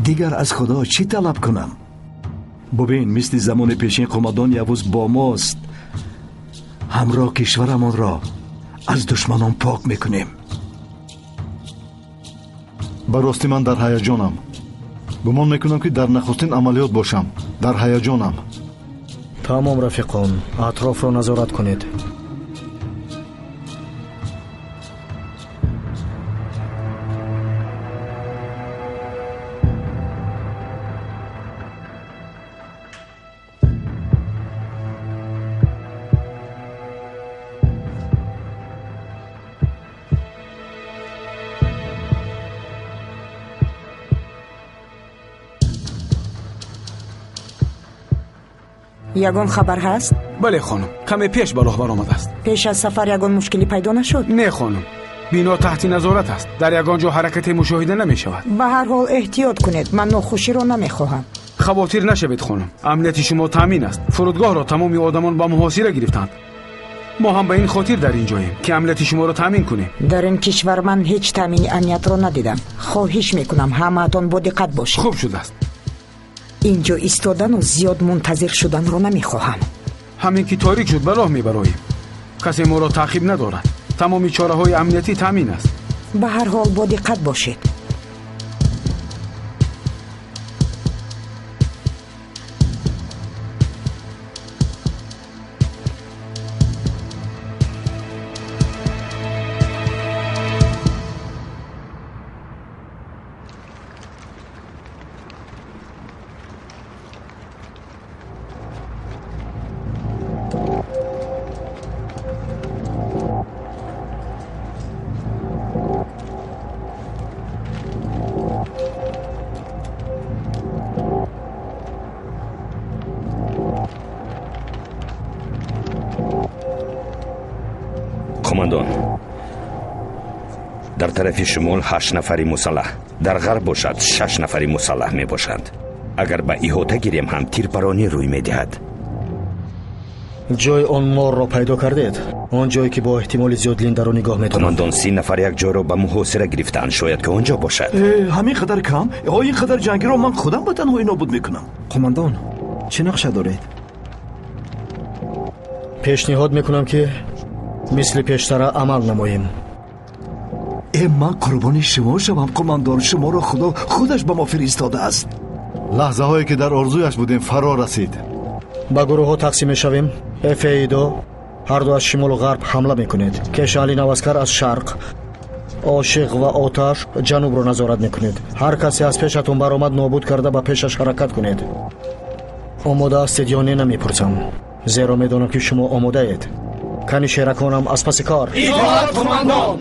Дигар аз Худо чӣ талаб кунам? Бубин, мисли замони пешин қумандон Явуз бо мост. Ҳамроҳ кишварамонро аз душманон пок мекунем. Ба ростӣ ман дар ҳаяҷонам. Гумон мекунам, ки дар нахустин амалиёт бошам. Дар ҳаяҷонам. Тамом, рафиқон, атрофро назорат кунед. Ягон хабар ҳаст? Бале, хонум, каме пеш ба роҳ баромадааст. Пеш аз сафар ягон мушкилӣ пайдо нашуд? Не, хонум, бино таҳти назорат аст. Дар ягон ҷо ҳаракате мушоҳида намешавад. Ба ҳар ҳол эҳтиёт кунед, ман нохуширо намехоҳам. Хавотир нашавед, хонум, амнияти шумо таъмин аст. Фурудгоҳро тамоми одамон ба муҳосира гирифтанд. Мо ҳам ба ин хотир дар ин ҷоем, ки амнияти шуморо таъмин кунем. Дар ин кишвар ман ҳеҷ таъмини амниятро надидам. Хоҳиш мекунам, ҳамаатон бо диққат бошед. Хуб шудааст. Инҷо истодану зиёд мунтазир шуданро намехоҳам. Ҳамин ки торик шуд, ба роҳ мебароем. Касе моро таъқиб надорад. Тамоми чораҳои амниятӣ таъмин аст. Ба ҳар ҳол бо диққат бошед. Қумандон, дар тарафи шимол 8 нафари мусаллаҳ, дар ғарб бошад 6 нафари мусаллаҳ мебошанд. Агар ба иҳота гирем ҳам тирпаронӣ рӯй медиҳад. Ҷои он морро пайдо кардед? Он ҷое ки бо эҳтимоли зиёд Линдаро нигоҳ медорад. Қумандон, 30 нафар як ҷойро ба муҳосира гирифтаанд. Шояд ки он ҷо бошад. Ҳамин қадар кам? Ин қадар ҷангиро ман худам ба танҳоӣ нобуд мекунам. Қумандон, чӣ нақша доред? Пешниҳод мекунам, ки мисли пештара амал намоем. Ман қурбони шумо шавам, қумандон. Шуморо Худо худаш ба мо фиристодааст. Лаҳзаҳое ки дар орзуяш будем фаро расид. Ба гурӯҳҳо тақсим мешавем. Эфеидо ҳарду аз шимолу ғарб ҳамла мекунед. Кешаали Наваскар аз шарқ, Ошиқ ва Оташ ҷанубро назорат мекунед. Ҳар касе аз пешатон баромад, нобуд карда ба пешаш ҳаракат кунед. Омода ҳастед ё не намепурсам, зеро медонам, ки шумо омодаед. Кани шераконам аз паси кор. Итоат, қумандон!